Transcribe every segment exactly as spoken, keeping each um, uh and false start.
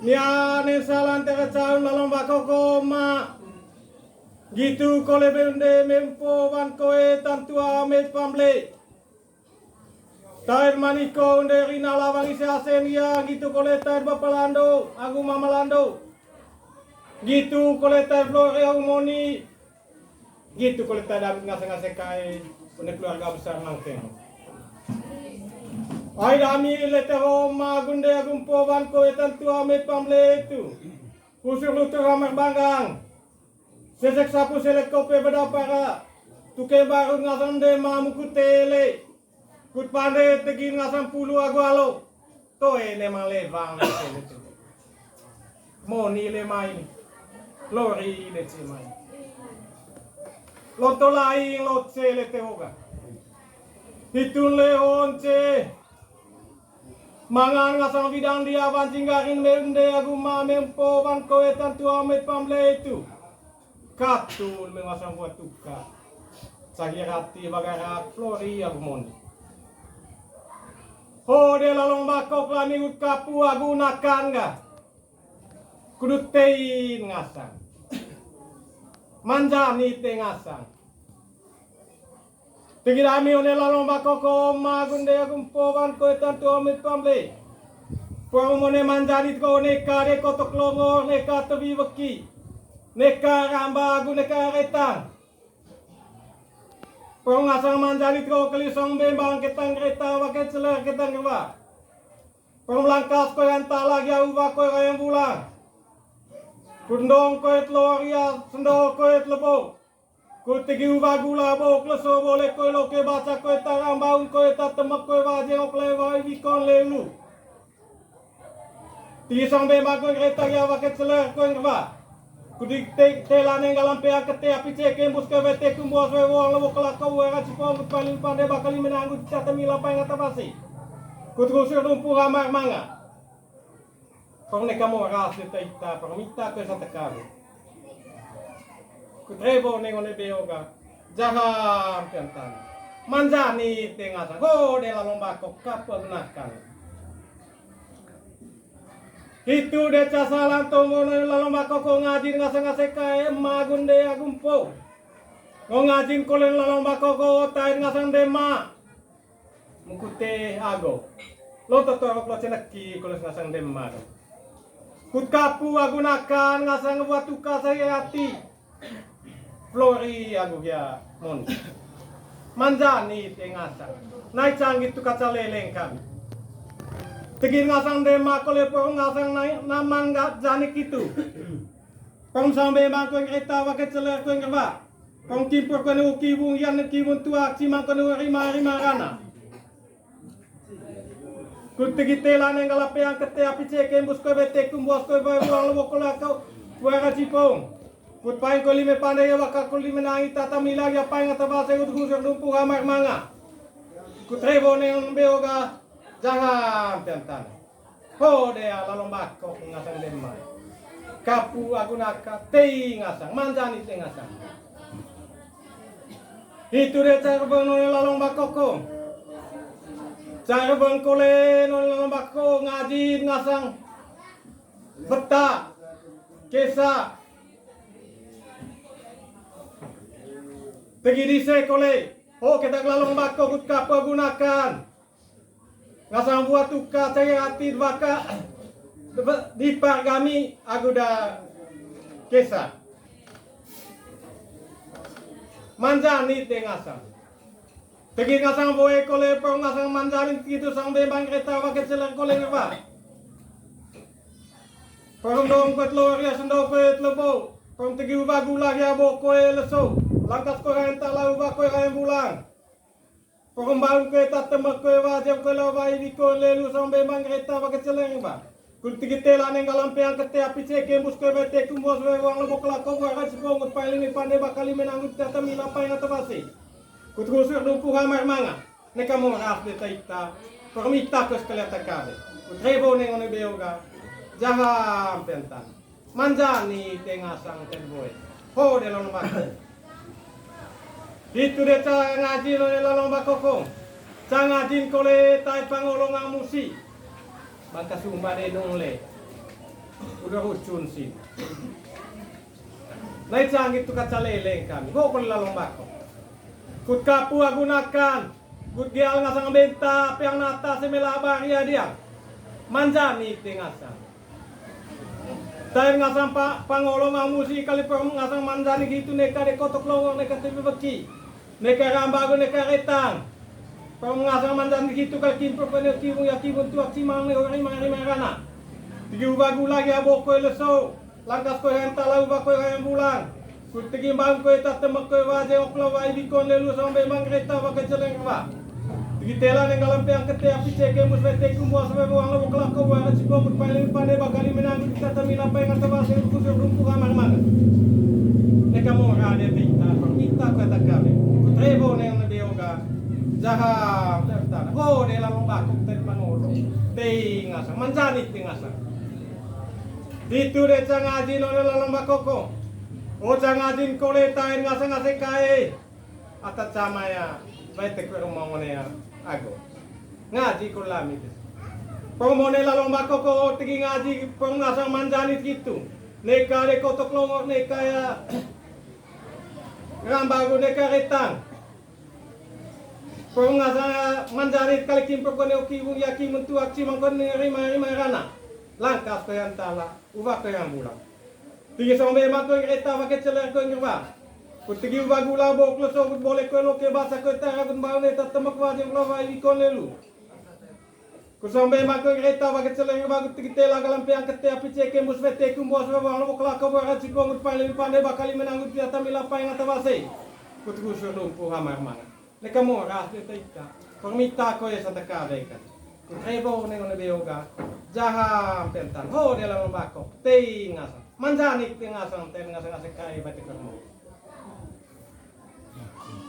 Nia ne salan tera caun lalong bakoko ma. Nggitu kole be unde mempo wan koe tantua met pamble. Tair maniko unde rina lawang ise asen ia, nggitu kole tair bapa lando, agu mama lando. Nggitu kole tair Flori agu Moni. Nggitu kole tair David ngasa-ngasa kae, unde keluarga besar Mangkeng. Ai dami lete Roma gunde agu mpo wan koe tantua met pamble tu. Kusur lutur amar banggang. Sesek sapu selek kope beda para. Tuke baru ngasang de mamu kutele. Kut pande tegin ngasang pulu agu alo. Toe ne mang lewang. Moni le mai. Lori le ce mai. Loto laing lot se le te hoga. Hitun le honce. Mangan ngasang bidang dia wan singgarin me unde agu ma mempo wan koe tantua met pamble tu. Katun me ngasang buat tuka. Sahirati bagara Flori agu Moni. Hode lalong bakok lami ut kapu agu nakan ga. Kudu tein ngasang. Manjani te ngasang. Tegi dami one lalong bakoko ma gunde agu mpo wan koe tantua met pamble. Puang mone manjani ko neka de kotok longor, neka tebi weki. Neka ramba agu neka retang. Puang ngasang manjani ko kelisong bembang ketang kereta wake celer ketang kewa. Puang langkas koe anta lagi au wa koe rayang bulang. Kundong koe telor ia sendol koe telebo. Kutigi uba gula bo kleso bo lekoe loke baca koe tarang baun koe tatemek koe wajeng ok le wai wikon le ulu. Tigi sang bema koe kereta ya wake celer koe ngerba. Kudik te tela nenggalam pea kete api ceke embus ke wete kumbos we wong lewok kelako we raci pong kut paling pande bakali menanggut cata mila paing ata basi. Kut gusur tumpu ramar manga. Perneka moras de taita, permita ke satekaru. Kutrebo nengone beoga, jaham piantan. Manjani tenga sago de lalong bakok kapegunakan. Hitu de casalan tonggo ne lalong bakok ko ngajin ngasang ngaseka ema gunde agumpo. Ngo ngajin kolen lalong bakok ko tain ngasang dema. Mukute ago. Loto torok lo ceneki kules ngasang dema. Kut kapu agu nakan ngasang buat tuka saya ati. Flori agu ya mon. Manjani te ngasang. Nai canggih tu kaca leleng kami. Tegin ngasang dema kole porong ngasang nai namang nggak jani kitu. Pong sambe mangkuen kereta wake celer kuen kerba. Pong kimpur kuen uki wung yan ki wung tua cimang kuen rima rima rana. Kut tegi tela neng galape angkete api ceke embus kue bete kumbos kue bae buang lewok kola kau buang cipong. Kut paing kue lime pande ya waka kue lime nangi tata mila ya paing ata base utuh gusur dumpu hamar manga. Kut rebo neng beoga jangan tentan. Ho dea lalong bakok ngasang dema. Kapu agu naka tei ngasang, manjani tei ngasang. Hitu de carbeng none lalong bakoko. Carbeng kole none lalong bakoko ngajin ngasang. Beta. Kesa. Tegi dise kole. Ho keta lalong bakoko kut kapu agu nakan. Ngasang buat tuka cai ati dwaka di pargami agu da kesa. Manjani te ngasang. Tegi ngasang boe kole pong ngasang manjani titu sang bembang kereta wake celer kole ngewa. Pong dong kuet lor ya sendo kuet lebo. Pong tegi uba gula ya bo kue leso. Langkas kue raen tala uba kue raen bulang. Pokok mbaun kue tatemek kue wajem kue lawai wiko lelu sambe manggereta wake celeng ba. Kul tigi tela neng galam peang kete api ceke embus kue bete kumbos we wang lebok lako wara cipong kut pailing pande bakali menanggut tata mila paing ata basi. Kut gusur dumpu hamar manga. Neka moras de taita. Permita kos kaliata kabe. Kut rebo neng one beoga. Jaham pentan. Manjani te ngasang te boe. Ho de lalong bakoko. Hitu de ca ngajin one lalong bakoko. Ca ngajin kole tai pangolong amusi. Bangka sumba de nong le. Udah rucun sih. Nai canggih tu kaca leleng kami. Go kole lalong bakok. Kut kapu agunakan. Kut geal ngasang benta, peang nata, semela baria dia. Manjani te ngasang. Tair ngasang pa, pangolong amusi kali per ngasang manjani gitu neka de kotok longor neka tepi beki. Neka ramba ago neka retang. Per ngasang manjani gitu kali kimper pene kibung ya kibung tuak cimang ne ori mangari marana. Tigi ubagu lagi aboko leso. Langkas koe henta lau ba koe hayang bulang. Kut tegi mbang koe tatemek koe waje okla wai bikon lelu sambe mang kereta wake celeng wa. Tegi tela neng galam peang kete api ceke mus wete kumbu aswe buang lewok lako buang reci buang kut paling pande bakali menang kut kita temi lapai ngata base kusur rumpu kamar mana. Neka mora de tinta perminta koe tak kami. Kut rebo neng lebe oga. Jaha tertana. Go de lalong bakok ten pangolo. Tei ngasang. Manjani tei ngasang. Ditu de ca ngaji none lalong bakoko. O ca ngajin kole tain ngasa ngase kae. Ata camaya. Bae te kue rumah ngone ya. Ago. Ngaji ko lami te. Pemone lalong bakoko tegi ngaji pengasang manjani gitu. Neka de kotok longor neka ya. Rambagu neka retang. Pengasang manjani kali kimpo kone oki wung yaki mentuak cimang kone rima rima rana. Langkas koyan tala. Uwa koyan bulang. Tigi sombe ma koe kereta wake celer koe ngerwa. Kut tigi uwa gula bok leso kut bole koe loke basa koe tara kut mbau neta temek wajeng lawa iwi kon lelu. Kut sombe ma koe kereta wake celer ngerwa kut tigi tela galam peang kete api ceke mus wete kumbos wewang lobok laka wara cikong kut paling pande bakali menang kut piata mila paing ata wase. Kut gusur lumpuh hamar mangan. Neka moras de taita. Permita koe santa kawe kan. Kut rebo neng one beoga. Jaham pentan. Ho de lalong bakok. Tei ngasang. Manjani tei ngasang, tei ngasang ngasang kai bate kermo.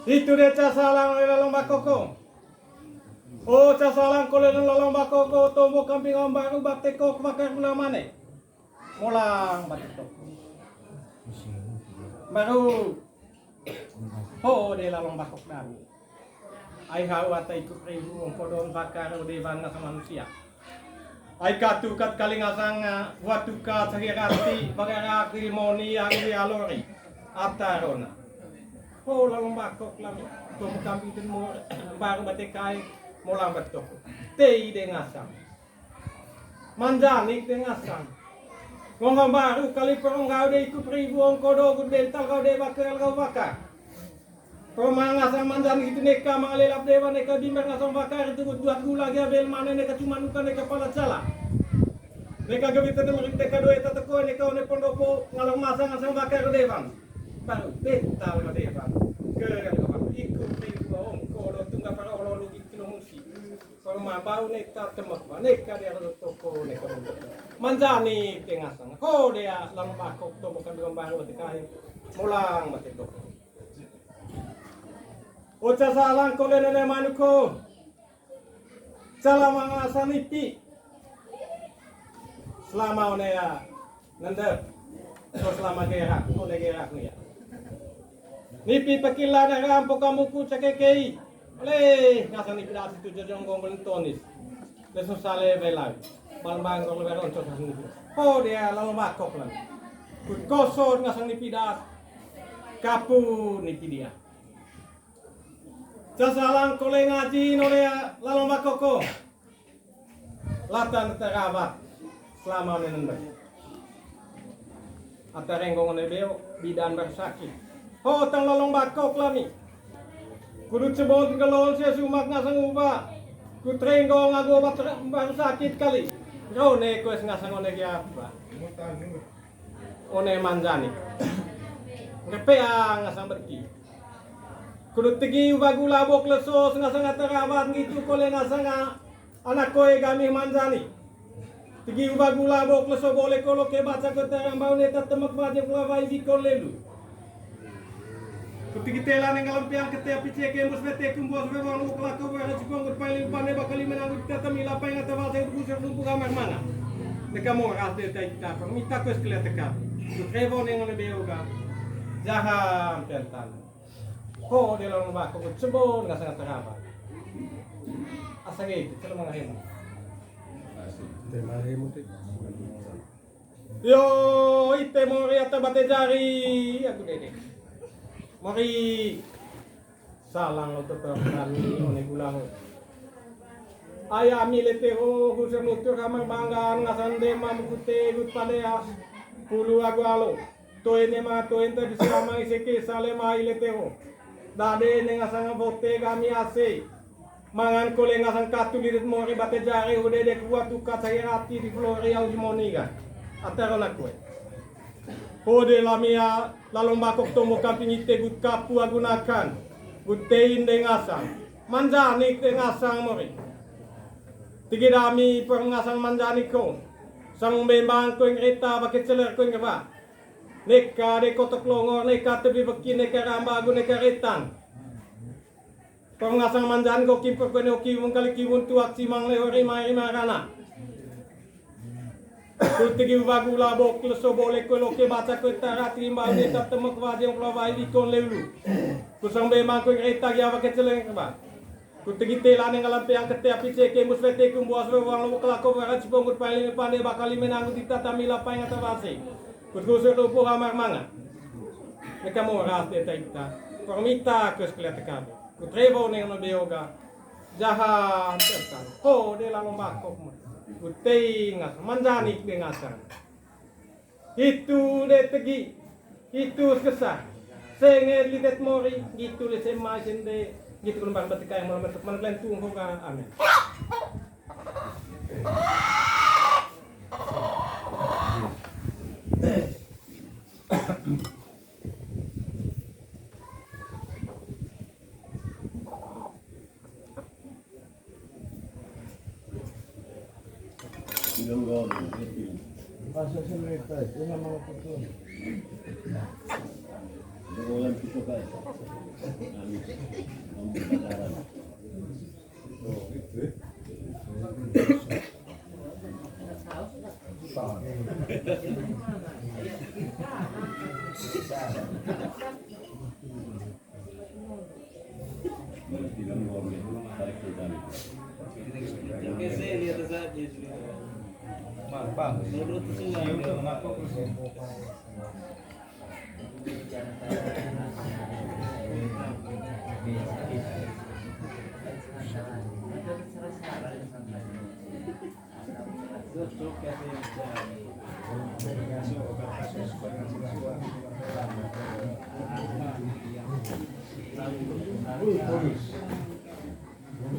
Itu de ca salang le lalong bakoko. O ca salang kole lalong bakoko tombo kambing ambaru bate kok bakar guna mane. Molang bate kok. Baru. Ho de lalong bakok dami. Ai hau ata ikut ribu ongkodon bakar dewan ngasang manusia. Ai katu kat kali ngasang watu kat sahirati bagarak di moni yang di alori. Ata rona. Ho lalong bakok lang. Tom kambing ten mo baru bate kai molang bate kok. Tei de ngasang. Manjani de ngasang. Ngong baru kali perong kau de ikut ribu ongkodo kut bental kau de bakal kau bakar. Pemang ngasang manjani itu neka mangalelap dewa neka bimber ngasang bakar itu kut buat gula gavel mane neka cuma nuka neka pala cala. Neka gabit tete merik neka doe tata koe neka one pondopo ngalong masang ngasang bakar dewan. Baru bental kau dewan. Ke kau ikut ribu ongkodo tungga para olo lugit kilo musi. Korma bau neka temek ba neka dia ro toko neka ba. Manjani te ngasang. Ko dia lalong bakok to bukan dengan baru bate kai. Molang bate toko. O ca salang ko lene ne manuko. Cala manga sanipi. Selama one ya. Nanda, terus lama gerak, oleh gerak nih ya. Nipi pekila na rampo kamuku cakekei. Oleh, ngasang nipi dasi tu jojong gong belentonis. Lesu sale belai. Bal bang gong leberon cos ngasang nipi. Oh, dia lalong bakok lah. Kut kosor ngasang nipi das. Kapu nipi dia. Casalang kole ngaji nole lalong bakoko. Latan terawat selama nenen bai. Ata renggong ne beo bidan baru sakit. Ho tang lalong bakok lami. Kudu cebon galon sia sumak ngasang uba. Kut renggong agu obat baru sakit kali. Rone koes ngasang one gia apa. One manjani. Ngepeang ngasang beti. Kudu tegi uba gula bok leso senga-senga terawat ngitu kole ngasanga anak koe gamih manjani. Tegi uba gula bok leso bole kolo ke baca ke terang bau neta temek baje pula bai bikon lelu. Kutigi tela neng alam piang kete api ceke embus bete kumbos bebang lubuk lako bera cipong kut paling pane bakali menang kut tata mila paing ata basa kut busur lumpu kamar mana. Neka moras de tai kita permita kos kelia teka. Kut rebo neng ole beoga. Jaham pian tanah. Ko de lawan bako kut cebon ngasang ata raba. Asa ge itu celo mangahemu. Terima kasih. Yo, ite mori ata bate jari, aku dede. Mori. Salang lo tetap kami one gulang. Ai ami lete ho, husir lutur kamar banggaan ngasan dema mukute gut paleas. Pulu agu alo. Toe nema toe enta bisa amang iseke salema ai lete ho. Dade ne ngasan bote kami ase. Mangan kole ngasan katu lirit mori bate jari udah dek kuat tukat saya ati di Flori au si moni kan. Ataron aku e. Hode lamia lalong bakok tombo kamping ite gut kapu agunakan. Gut tein de ngasang. Manjanik de ngasang mori. Tigi dami per ngasang manjanik ko. Sang bembang koeng reta bake celer koeng keba. Neka de kotok longor, neka tebi beki, neka ramba agu, neka retang. Perngasang manjan ko kimper kone oki wong kali kiwun tuak simang leho rima rima rana. Kutegi ubagu labok leso bole ko loke baca ko tara timbal ne tap temek wajeng pula wai wikon leulu. Kusang be mangko reta ya wake celeng ba. Kutegi tela neng alam peang kete api ceke mus wete kumbuas wewang lo kelako wara cipong kut paling pande bakali menangu ditatami lapai ngata wase. Kut kusur lupu hamar manga. Meka moras de taita. Permita kes keliat tekabe. Kutrevo neng no beoga. Jahan tertan. Ho de lalong bakok mo. Kutei ngas manjanik de ngasan. Hitu de tegi. Hitu sekesah. Senge litet mori. Gitu le semai sende. Gitu kembang betekai malam betek mana kalian tunggu ka. Amin.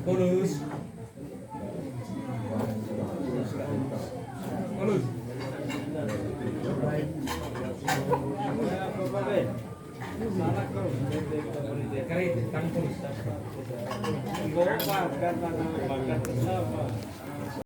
Bonus. Bonus. Karet, tangkul. Bakat, bakat, bakat.